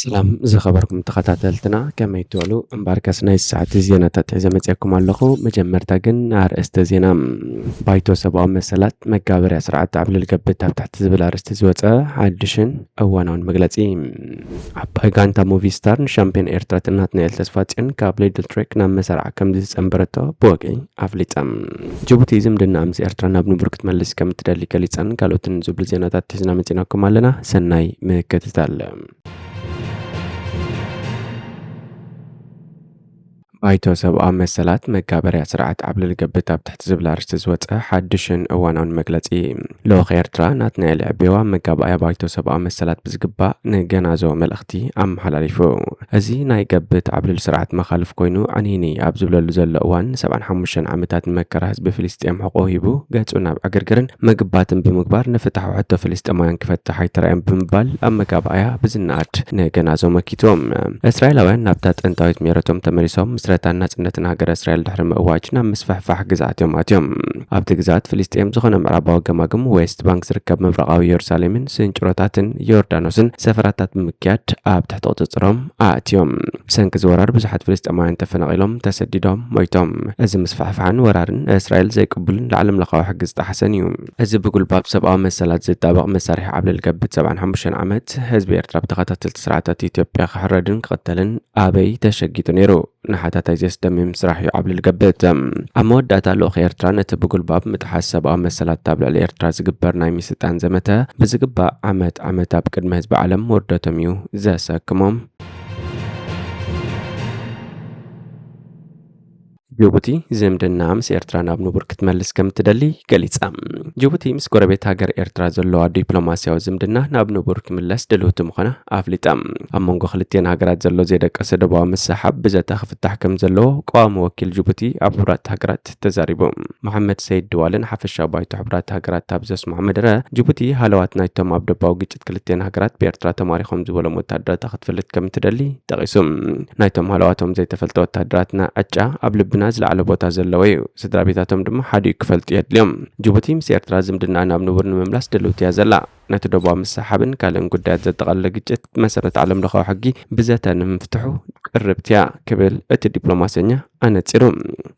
ሰላም ዝኸበርኩም ተኸታተልትና፣ ከመይ ትውዕሉ? እምበኣርከስ ናይ ሰዓት ዜናታት ሒዘ መጺኣኩም ኣለኹ። መጀመርታ ግን ኣርእስተ ዜና። ባይቶ ሰብኣዊ መሰላት መጋበርያ ስርዓት ዓብለል ገብት ኣብ ትሕቲ ዝብል ኣርእስቲ ዝወጸ ሓድሽን እዋናውን መግለጺ። ዓባይ ጋንታ ሙቪ ስታር ንሻምፒዮን ኤርትራ ናትናኤል ተስፋጽዮን ካብ ሊድል ትሬክ ናብ መሰርዓ ከምዚ ዝጸንበረቶ ብወግዒ ኣፍሊጣ። ጅቡቲ ዝምድና ምስ ኤርትራ ናብ ንቡር ክትመልስ ከም እትደሊ ገሊጻን ካልኦትን ዝብሉ ዜናታት ሒዝና መጺናኩም ኣለና። ሰናይ ምክትታል። ባይቶ ሰብኣዊ መሰላት መጋበርያ ስርዓት ዓብለል ገብት ኣብ ትሕቲ ዝብል ኣርእስቲ ዝወጸ ሓድሽን እዋናውን መግለጺ። ልኡኽ ኤርትራ ናትናኤል ዕቤዋ መጋባእያ ባይቶ ሰብኣዊ መሰላት ብዝግባእ ንገናዞ መልእኽቲ ኣመሓላሊፉ። እዚ ናይ ገብት ዓብለል ስርዓት መኻልፍ ኮይኑ ዕንይንይ ኣብ ዝብለሉ ዘሎ እዋን፣ ሰብዓን ሓሙሽተን ዓመታት ንመከራ ህዝቢ ፍልስጤም ሕቆ ሂቡ ገጹ ናብ ዕግርግርን ምግባትን ብምግባር ንፍትሓዊ ሕቶ ፍልስጤማውያን ክፈትሕ ኣይተራእየን ብምባል ኣብ መጋባእያ ብዝነኣድ ንገናዞ መኪቶም። እስራኤላውያን ናብታ ጥንታዊት ሜረቶም ተመሊሶም ምስረታን ናጽነትን ሃገረ እስራኤል ድሕሪ ምእዋጅ ናብ ምስፍሕፋሕ ግዝኣት እዮም ኣትዮም። ኣብቲ ግዝኣት ፍልስጤም ዝኾነ ምዕራባዊ ገማግም ዌስት ባንክ ዝርከብ ምብራቓዊ ኢየሩሳሌምን ስንጭሮታትን ዮርዳኖስን ሰፈራታት ብምክያድ ኣብ ትሕቲ ቁጽጽሮም ኣእትዮም። ብሰንኪ እዚ ወራር ብዙሓት ፍልስጤማውያን ተፈናቒሎም፣ ተሰዲዶም፣ ሞይቶም። እዚ ምስፍሕፋሕን ወራርን እስራኤል ዘይቅቡልን ንዓለም ለኻዊ ሕጊ ዝጠሓሰን እዩ። እዚ ብጉልባብ ሰብኣዊ መሰላት ዝጣበቕ መሳርሒ ዓብለል ገብት ሰብዓን ሓሙሽተን ዓመት ህዝቢ ኤርትራ ብተኸታተልቲ ስርዓታት ኢትዮጵያ ክሕረድን ክቕተልን ኣበይ ተሸጊጡ ነይሩ? ንሓታታይ ዘስደምም ስራሕ እዩ ዓብለል ገብት። ኣብ መወዳእታ ልኡኽ ኤርትራ ነቲ ብጉልባብ ምጥሓስ ሰብኣዊ መሰላት ኣብ ልዕሊ ኤርትራ ዝግበር ናይ ምስልጣን ዘመተ ብዝግባእ ዓመት ዓመት ኣብ ቅድሚ ህዝቢ ዓለም ውርደቶም እዩ ዘሰክሞም። ጅቡቲ ዝምድና ምስ ኤርትራ ናብ ንቡር ክትመልስ ከም እትደሊ ገሊጻ። ጅቡቲ ምስ ጎረቤት ሃገር ኤርትራ ዘለዋ ዲፕሎማስያዊ ዝምድና ናብ ንቡር ክምለስ ድልውቲ ምዃና ኣፍሊጣ። ኣብ መንጎ ክልቲኤን ሃገራት ዘሎ ዘይደቀሰ ደቡባዊ ምስሕሓብ ብዘተ ክፍታሕ ከም ዘለዎ ቀዋሚ ወኪል ጅቡቲ ኣብ ሕቡራት ሃገራት ተዛሪቡ። መሓመድ ሰይድ ድዋለ ንሓፈሻዊ ባይቶ ሕቡራት ሃገራት ኣብ ዘስምዖ መደረ፣ ጅቡቲ ሃለዋት ናይቶም ኣብ ደቡባዊ ግጭት ክልቲኤን ሃገራት ብኤርትራ ተማሪኾም ዝበሎም ወታደራታ ክትፈልጥ ከም እትደሊ ጠቒሱ። ናይቶም ሃለዋቶም ዘይተፈልጠ ወታደራትና ዕጫ ኣብ ልብና ዝለዓለ ቦታ ዘለዎ እዩ። ስድራ ቤታቶም ድማ ሓዲኡ ክፈልጡ የድልዮም። ጅቡቲ ምስ ኤርትራ ዝምድና ናብ ንቡር ንምምላስ ድልውቲ እያ ዘላ። ነቲ ደቡባዊ ምስሕሓብን ካልእን ጉዳያት ዘጠቓለለ ግጭት መሰረት ዓለም ለኻዊ ሕጊ ብዘተ ንምፍትሑ ቅርብቲ እያ ክብል እቲ ዲፕሎማሰኛ ኣነጺሩ።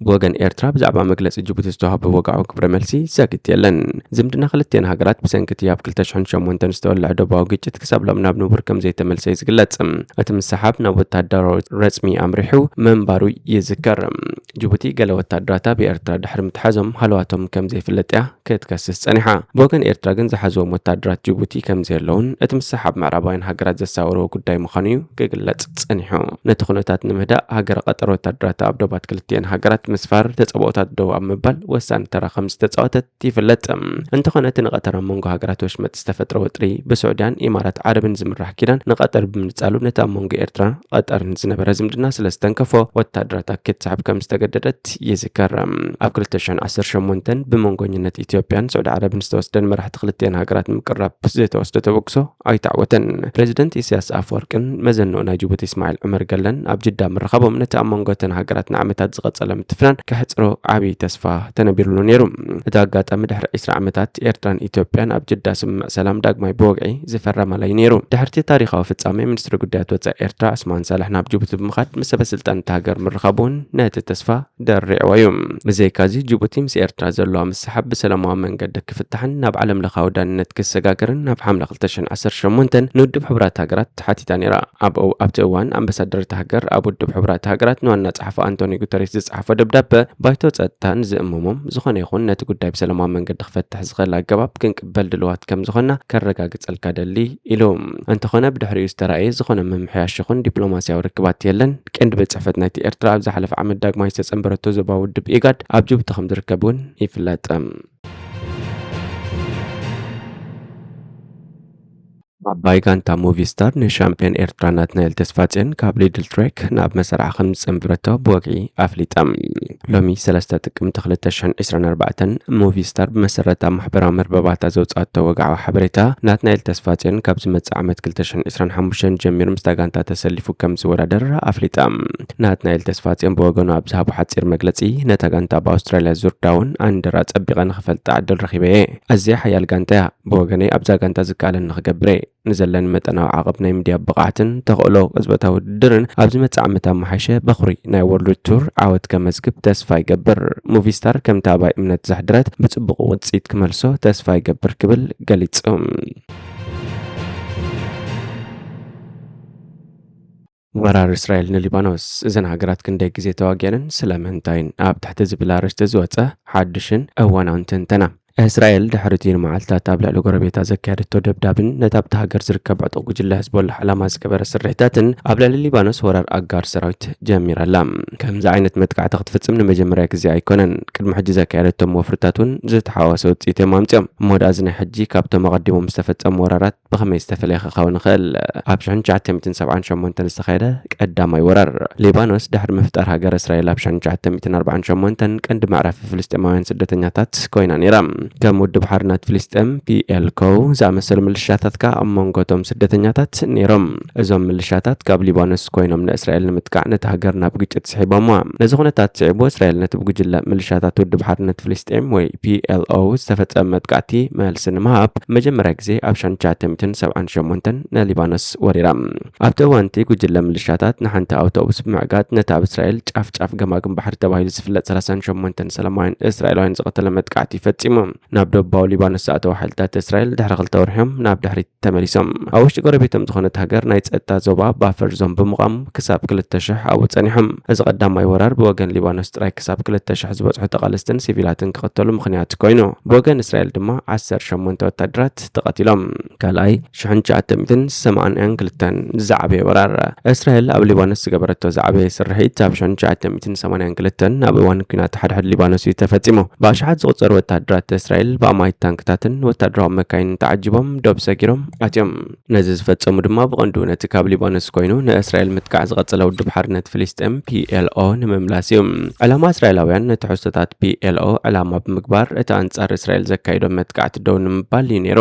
ብወገን ኤርትራ ብዛዕባ መግለጺ ጅቡቲ ዝተዋህበ ወግዓዊ ግብረ መልሲ ዘግት የለን። ዝምድና ክልቲኤን ሃገራት ብሰንኪ እቲ ኣብ ክልተ ሽሕን ሸሞንተን ዝተወልዐ ደቡባዊ ግጭት ክሳብ ሎም ናብ ንቡር ከም ዘይተመልሰ እዩ ዝግለጽ። እቲ ምስሕሓብ ናብ ወታደራዊ ረጽሚ ኣምሪሑ ምንባሩ ይዝከር። ጅቡቲ ገለ ወታደራታ ብኤርትራ ድሕሪ ምትሓዞም ሃለዋቶም ከም ዘይፍለጥ እያ ክትከስስ ጸኒሓ። ብወገን ኤርትራ ግን ዝሓዝዎም ወታደራት ጅቡቲ ከም ዘየለውን እቲ ምስሕሓብ ምዕራባውያን ሃገራት ዘሳወርዎ ጉዳይ ምዃኑ እዩ ክግለጽ ጸኒሑ። ነቲ ኩነታት ንምህዳእ ሃገረ ቀጠር ወታደራታ ኣብ ዶባት ክልቲኤን ሃገራት ምስፋር ተጸብኦታት ደው ኣብ ምባል ወሳኒ ተራ ከም ዝተጻወተት ይፍለጥ። እንተኾነ እቲ ንቐጠር ኣብ መንጎ ሃገራት ወሽመጥ ዝተፈጥረ ወጥሪ ብስዑድያን ኢማራት ዓረብን ዝምራሕ ኪዳን ንቐጠር ብምንጻሉ ነቲ ኣብ መንጎ ኤርትራ ቀጠርን ዝነበረ ዝምድና ስለ ዝተንከፎ ወታደራታ ክትስሕብ ከም ዝተገደደት ይዝከር። ኣብ ክልተ ሽሕን ዓሰርተ ሸሞንተን ብመንጎኝነት ኢትዮጵያን ስዑዲ ዓረብን ዝተወስደን መራሕቲ ክልቲኤን ሃገራት ንምቅራብ ዝተወስደ ተበግሶ ኣይተዓወተን። ፕሬዚደንት ኢሳያስ ኣፈወርቅን መዘንኡ ናይ ጅቡቲ እስማዒል ዑመር ገለን ኣብ ጅዳ ምርኻቦም ነቲ ኣብ መንጎ እተን ሃገራት ንዓመታት ዝቐጸለ ምትፍናን ከሕጽሮ ዓቢ ተስፋ ተነቢሩሉ ነይሩ። እቲ ኣጋጣሚ ድሕሪ ዕስራ ዓመታት ኤርትራን ኢትዮጵያን ኣብ ጅዳ ስምምዕ ሰላም ዳግማይ ብወግዒ ዝፈረማላ እዩ ነይሩ። ድሕርቲ ታሪኻዊ ፍጻሜ ሚኒስትሪ ጉዳያት ወጻኢ ኤርትራ ዑስማን ሳልሕ ናብ ጅቡቲ ብምኻድ ምስ ሰበ ስልጣን እታ ሃገር ምርኻቡ እውን ነቲ ተስፋ ደሪዕዎ እዩ። ብዘይካዚ ጅቡቲ ምስ ኤርትራ ዘለዋ ምስሓብ ብሰላማዊ መንገዲ ክፍታሕን ናብ ዓለም ለኻዊ ዳንነት ክሰጋገርን ናብ ሓምለ ክልተ ሽሕን ዓሰርተ ሸሞንተን ንውድብ ሕቡራት ሃገራት ተሓቲታ ነይራ። ኣብኡ ኣብቲ እዋን ኣምባሳደር እታ ሃገር ኣብ ውድብ ሕቡራት ሃገራት ንዋና ጸሓፊ ኣንቶኒ ጉተሬስ ዝጸሓፎ ደብዳበ ባይቶ ጸጥታ ንዝእመሞም ዝኾነ ይኹን ነቲ ጉዳይ ብሰላማዊ መንገዲ ክፈትሕ ዝኽእል ኣገባብ ክንቅበል ድልዋት ከም ዝኾንና ከረጋግጸልካ ደሊ ኢሉ። እንተኾነ ብድሕሪኡ ዝተራእየ ዝኾነ ምምሕያሽ ይኹን ዲፕሎማስያዊ ርክባት የለን። ቀንዲ ቤት ጽሕፈት ናይቲ ኤርትራ ኣብ ዝሓለፈ ዓመት ዳግማይ ዝተጸንበረቶ ዞባዊ ውድብ ኢጋድ ኣብ ጅቡቲ ከም ዝርከብ እውን ይፍለጥ። ዓባይ ጋንታ ሙቪ ስታር ንሻምፒዮን ኤርትራ ናትናኤል ተስፋጽዮን ካብ ሊድል ትሬክ ናብ መሰርዓ ከም ዝጸንበረቶ ብወግዒ ኣፍሊጣ። ሎሚ ሰለስተ ጥቅምቲ ክልተ ሽሕን ዕስራን ኣርባዕተን ሙቪ ስታር ብመሰረት ኣብ ማሕበራዊ መርበባታ ዘውጻእቶ ወግዓዊ ሓበሬታ፣ ናትናኤል ተስፋጽዮን ካብ ዝመጽእ ዓመት ክልተ ሽሕን ዕስራን ሓሙሽተን ጀሚሩ ምስታ ጋንታ ተሰሊፉ ከም ዝወዳደር ኣፍሊጣ። ናትናኤል ተስፋጽዮን ብወገኑ ኣብ ዝሃቦ ሓጺር መግለጺ፣ ነታ ጋንታ ኣብ ኣውስትራልያ ዙር ዳውን ኣንደር ኣጸቢቐ ንኽፈልጣ ዕድል ረኺበ እየ። ኣዝያ ሓያል ጋንታ እያ። ብወገነይ ኣብዛ ጋንታ ዝከኣለኒ ክገብር እየ። ንዘለን መጠናዊ ዓቐብ ናይ ምድያብ ብቕዓትን ተኽእሎ ቅጽበታዊ ውድድርን ኣብ ዝመጽእ ዓመት ኣመሓይሸ በኹሪ ናይ ወርልድ ቱር ዓወት ከመዝግብ ተስፋ ይገብር። ሙቪስታር ከምቲ ኣባይ እምነት ዘሕድረት ብጽቡቕ ውጽኢት ክመልሶ ተስፋ ይገብር ክብል ገሊጹ። ወራር እስራኤል ንሊባኖስ፣ እዘን ሃገራት ክንደይ ግዜ ተዋጊኣንን ስለምንታይን? ኣብ ትሕቲ ዝብል ኣርእስቲ ዝወጸ ሓድሽን እዋናውን ትንተና። እስራኤል ድሕሪ እቲ ንመዓልታት ኣብ ልዕሊ ጎረቤታ ዘካየደቶ ደብዳብን ነቲ ኣብቲ ሃገር ዝርከብ ዕጡቕ ጉጅለ ህዝቦላህ ዕላማ ዝገበረ ስርሒታትን ኣብ ልዕሊ ሊባኖስ ወራር ኣጋር ሰራዊት ጀሚራ ኣላ። ከምዚ ዓይነት መጥቃዕቲ ክትፍጽም ንመጀመርያ ግዜ ኣይኮነን። ቅድሚ ሕጂ ዘካየደቶም ወፍርታት እውን ዝተሓዋወሰ ውጽኢት እዮም ኣምጺኦም። እሞ ደኣ እዚ ናይ ሕጂ ካብቶም ኣቐዲሞም ዝተፈጸሙ ወራራት ብኸመይ ዝተፈለየ ክኸውን ይኽእል? ኣብ ሽሕን ትሽዓተ ሚእትን ሰብዓን ሸሞንተን ዝተኻየደ ቀዳማይ ወራር፣ ሊባኖስ ድሕሪ ምፍጣር ሃገር እስራኤል ኣብ ሽሕን ትሽዓተ ሚእትን ኣርባዓን ሸሞንተን ቀንዲ መዕረፊ ፍልስጤማውያን ስደተኛታት ኮይና ነይራ። ከም ውድብ ሓርነት ፍልስጤም፣ ፒኤልኮ፣ ዝኣመሰሉ ምልሻታት ከኣ ኣብ መንጎ እቶም ስደተኛታት ነይሮም። እዞም ምልሻታት ካብ ሊባኖስ ኮይኖም ንእስራኤል ንምጥቃዕ ነታ ሃገር ናብ ግጭት ስሒቦምዋ። ነዚ ኩነታት ስዒቡ እስራኤል ነቲ ብጉጅለ ምልሻታት ውድብ ሓርነት ፍልስጤም ወይ ፒኤልኦ ዝተፈጸመ መጥቃዕቲ መልሲ ንምሃብ መጀመርያ ግዜ ኣብ ሽሕን ትሽዓተ ሚእትን ሰብዓን ሸሞንተን ንሊባኖስ ወሪራ። ኣብቲ እዋን እቲ ጉጅለ ምልሻታት ንሓንቲ ኣውቶቡስ ብምዕጋት ነቲ ኣብ እስራኤል ጫፍ ጫፍ ገማግም ባሕሪ ተባሂሉ ዝፍለጥ ሰላሳን ሸሞንተን ሰላማውያን እስራኤላውያን ዝቐተለ መጥቃዕቲ ፈጺሙ። ናብ ደቡባዊ ሊባኖስ ዝኣተዉ ሓይልታት እስራኤል ድሕሪ ክልተ ወርሒ እዮም ናብ ድሕሪት ተመሊሶም። ኣብ ውሽጢ ጎረቤቶም ዝኾነት ሃገር ናይ ጸጥታ ዞባ ባፈር ዞን ብምዃም ክሳብ ክልተ ሽሕ ኣብኡ ጸኒሖም። እዚ ቀዳማይ ወራር ብወገን ሊባኖስ ጥራይ ክሳብ ክልተ ሽሕ ዝበጽሑ ተቓለስትን ሲቪላትን ክቕተሉ ምኽንያት ኮይኑ፣ ብወገን እስራኤል ድማ ዓሰርተ ሸሞንተ ወታደራት ተቐቲሎም። ካልኣይ ሽሕን ትሽዓተ ሚእትን ሰማንያን ክልተን ዝዓበየ ወራር። እስራኤል ኣብ ሊባኖስ ዝገበረቶ ዝዓበየ ስርሒት ኣብ ሽሕን ትሽዓተ ሚእትን ሰማንያን ክልተን ኣብ እዋን ኲናት ሓድሕድ ሊባኖስ እዩ ተፈጺሙ። ብኣሽሓት ዝቑጸሩ ወታደራት እስራኤል ብኣማኢት ታንክታትን ወታደራዊ መካይንን ተዓጂቦም ዶብ ሰጊሮም ኣትዮም። ነዚ ዝፈጸሙ ድማ ብቐንዱ ነቲ ካብ ሊባኖስ ኮይኑ ንእስራኤል ምጥቃዕ ዝቐጸለ ውድብ ሓርነት ፍልስጤም፣ ፒኤልኦ፣ ንምምላስ እዩ። ዕላማ እስራኤላውያን ነቲ ሕቶታት ፒኤልኦ ዕላማ ብምግባር እቲ ኣንጻር እስራኤል ዘካይዶ መጥቃዕቲ ደው ንምባል እዩ ነይሩ።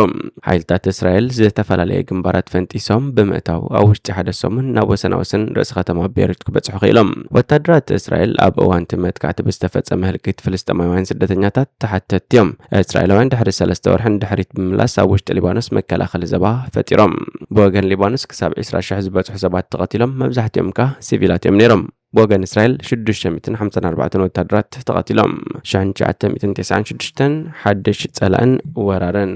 ሓይልታት እስራኤል ዝተፈላለየ ግንባራት ፈንጢሶም ብምእታው ኣብ ውሽጢ ሓደ ሰሙን ናብ ወሰናወሰን ርእሲ ከተማ ቤይሩት ክበጽሑ ክኢሎም። ወታደራት እስራኤል ኣብ እዋን እቲ መጥቃዕቲ ብዝተፈጸመ ህልቂት ፍልስጤማውያን ስደተኛታት ተሓተትቲ እዮም። እስራኤላውያን ድሕሪ ሰለስተ ወርሒ ንድሕሪት ብምምላስ ኣብ ውሽጢ ሊባኖስ መከላኸሊ ዘባ ፈጢሮም። ብወገን ሊባኖስ ክሳብ ዕስራ ሽሕ ዝበጽሑ ሰባት ተቐቲሎም፣ መብዛሕትኦም ከኣ ሲቪላት እዮም ነይሮም። ብወገን እስራኤል ሽዱሽተ ሚእትን ሓምሳን ኣርባዕተን ወታደራት ተቐቲሎም። ሽሕን ትሽዓተ ሚእትን ተስዓን ሽዱሽተን ሓድሽ ጸላእን ወራርን።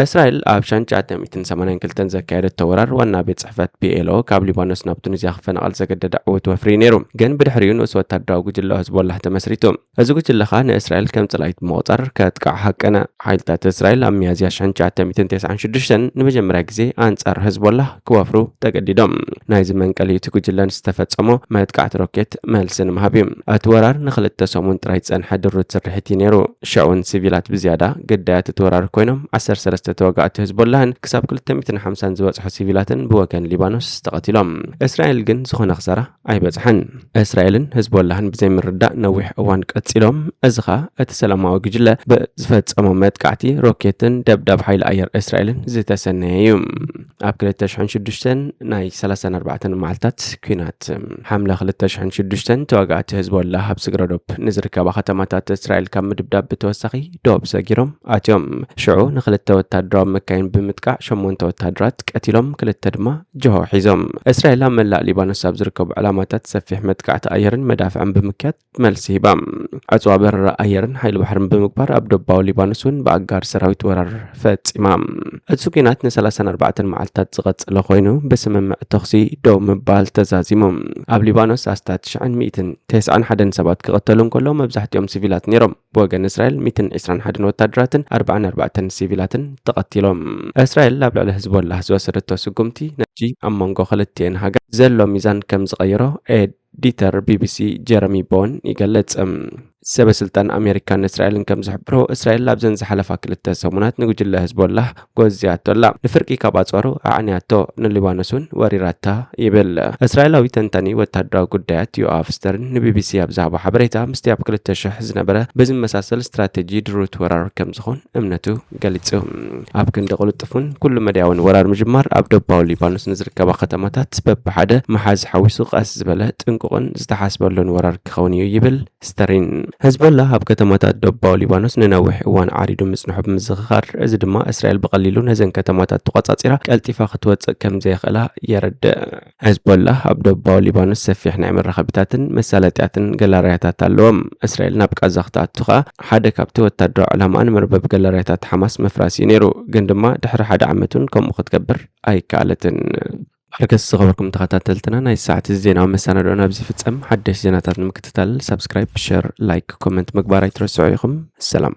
እስራኤል ኣብ ሽሕን ትሽዓተ ሚእትን ሰማንያን ክልተን ዘካየደቶ ወራር ዋና ቤት ጽሕፈት ፒኤልኦ ካብ ሊባኖስ ናብ ቱኒዝያ ክፈናቐል ዘገደደ ዕዉት ወፍሪ እዩ ነይሩ። ግን ብድሕሪኡ ንኡስ ወታደራዊ ጉጅለ ህዝቦላህ ተመስሪቱ። እዚ ጉጅለ ኸኣ ንእስራኤል ከም ጸላኢት ብምቑጻር ከጥቅዓ ሃቀነ። ሓይልታት እስራኤል ኣብ ሚያዝያ ሽሕን ትሽዓተ ሚእትን ተስዓን ሽዱሽተን ንመጀመርያ ግዜ ኣንጻር ህዝቦላህ ክወፍሩ ተገዲዶም። ናይዚ መንቀሊ እቲ ጉጅለ ንዝተፈጸሞ መጥቃዕቲ ሮኬት መልሲ ንምሃብ እዩ። እቲ ወራር ንኽልተ ሰሙን ጥራይ ዝጸንሐ ድሩት ስርሒት እዩ ነይሩ። ሽዑ እውን ሲቪላት ብዝያዳ ግዳያት እቲ ወራር ኮይኖም፣ ዓሰርተ ሰለስተ ተዋጋእቲ ህዝቦላህን ክሳብ ክልተ ሚእትን ሓምሳን ዝበጽሑ ሲቪላትን ብወገን ሊባኖስ ተቐቲሎም። እስራኤል ግን ዝኾነ ክሳራ ኣይበጽሐን። እስራኤልን ህዝቦላህን ብዘይምርዳእ ነዊሕ እዋን ቀጺሎም። እዚ ኸኣ እቲ ሰላማዊ ጉጅለ ብዝፈጸሞ መጥቃዕቲ ሮኬትን ደብዳብ ሓይሊ ኣየር እስራኤልን ዝተሰነየ እዩ። ኣብ ክልተ ሽሕን ሽዱሽተን ናይ ሰላሳን ኣርባዕተን መዓልታት ኲናት። ሓምለ ክልተ ሽሕን ሽዱሽተን ተዋጋእቲ ህዝቦላህ ኣብ ስግረ ዶብ ንዝርከባ ከተማታት እስራኤል ካብ ምድብዳብ ብተወሳኺ ዶብ ሰጊሮም ኣትዮም። ሽዑ ንኽልተ ወታደራዊ መካይን ብምጥቃዕ ሸሞንተ ወታደራት ቀቲሎም፣ ክልተ ድማ ጅሆ ሒዞም። እስራኤል ኣብ መላእ ሊባኖስ ኣብ ዝርከቡ ዕላማታት ሰፊሕ መጥቃዕቲ ኣየርን መዳፍዕን ብምክያድ መልሲ ሂባ። ዕጽዋ በረራ ኣየርን ሓይሊ ባሕርን ብምግባር ኣብ ደቡባዊ ሊባኖስ እውን ብኣጋር ሰራዊት ወራር ፈጺማ። እቲ ኲናት ንሰላሳን ኣርባዕተን መዓልታት ዝቐጸለ ኮይኑ፣ ብስምምዕ ተኹሲ ደው ምባል ተዛዚሙ። ኣብ ሊባኖስ ኣስታት ሽሕን ሚእትን ተስዓን ሓደን ሰባት ክቐተሉ እንከሎ፣ መብዛሕትኦም ሲቪላት ነይሮም። ብወገን እስራኤል ሚእትን ዕስራን ሓደን ወታደራትን ኣርባዓን ኣርባዕተን ሲቪላትን ተቐቲሎም። እስራኤል ኣብ ልዕሊ ህዝቦላህ ዝወሰደቶ ስጉምቲ ነቲ ኣብ መንጎ ክልቲኤን ሃገር ዘሎ ሚዛን ከም ዝቐየሮ ኤዲተር ቢቢሲ ጀረሚ ቦን ይገልጽ። ሰበ ስልጣን ኣሜሪካን እስራኤልን ከም ዝሕብሮ፣ እስራኤል ኣብዘን ዝሓለፋ ክልተ ሰሙናት ንጉጅለ ህዝቦላህ ጎዝያቶ ኣላ። ንፍርቂ ካብ ኣጽዋሩ ኣዕንያቶ፣ ንሊባኖስ እውን ወሪራታ ይብል። እስራኤላዊ ተንታኒ ወታደራዊ ጉዳያት ዮኣፍ ስተርን ንቢቢሲ ኣብ ዝሃቦ ሓበሬታ፣ ምስቲ ኣብ ክልተ ሽሕ ዝነበረ ብዝመሳሰል ስትራቴጂ ድሩት ወራር ከም ዝኾን እምነቱ ገሊጹ። ኣብ ክንዲ ቅልጡፍን ኩሉ መዳያውን ወራር ምጅማር፣ ኣብ ደቡባዊ ሊባኖስ ንዝርከባ ከተማታት በብሓደ ምሓዝ ሓዊሱ ቀስ ዝበለ፣ ጥንቁቕን ዝተሓስበሉን ወራር ክኸውን እዩ ይብል ስተሪን። ሕዝቦላህ ኣብ ከተማታት ደቡባዊ ሊባኖስ ንነዊሕ እዋን ዓሪዱ ምጽንሑ ብምዝኽኻር፣ እዚ ድማ እስራኤል ብቐሊሉ ነዘን ከተማታት ተቖጻጺራ ቀልጢፋ ክትወጽእ ከም ዘይኽእላ የረድእ። ሕዝቦላህ ኣብ ደቡባዊ ሊባኖስ ሰፊሕ ናይ መራኸቢታትን መሳለጥያትን ገላርያታት ኣለዎም። እስራኤል ናብ ቃዛ ክትኣቱ ኸኣ ሓደ ካብቲ ወታደራዊ ዕላማኣ ንመርበብ ገላርያታት ሓማስ ምፍራስ እዩ ነይሩ። ግን ድማ ድሕሪ ሓደ ዓመት እውን ከምኡ ክትገብር ኣይከኣለትን። ሓርገስ ዝኸበርኩም ተኸታተልትና፣ ናይ ሰዓት ዜናዊ መሰናድኦ ናብ ዝፍጸም። ሓደሽ ዜናታት ንምክትታል ሳብስክራይብ፣ ሸር፣ ላይክ፣ ኮመንት ምግባር ኣይትረስዑ ኢኹም። ሰላም።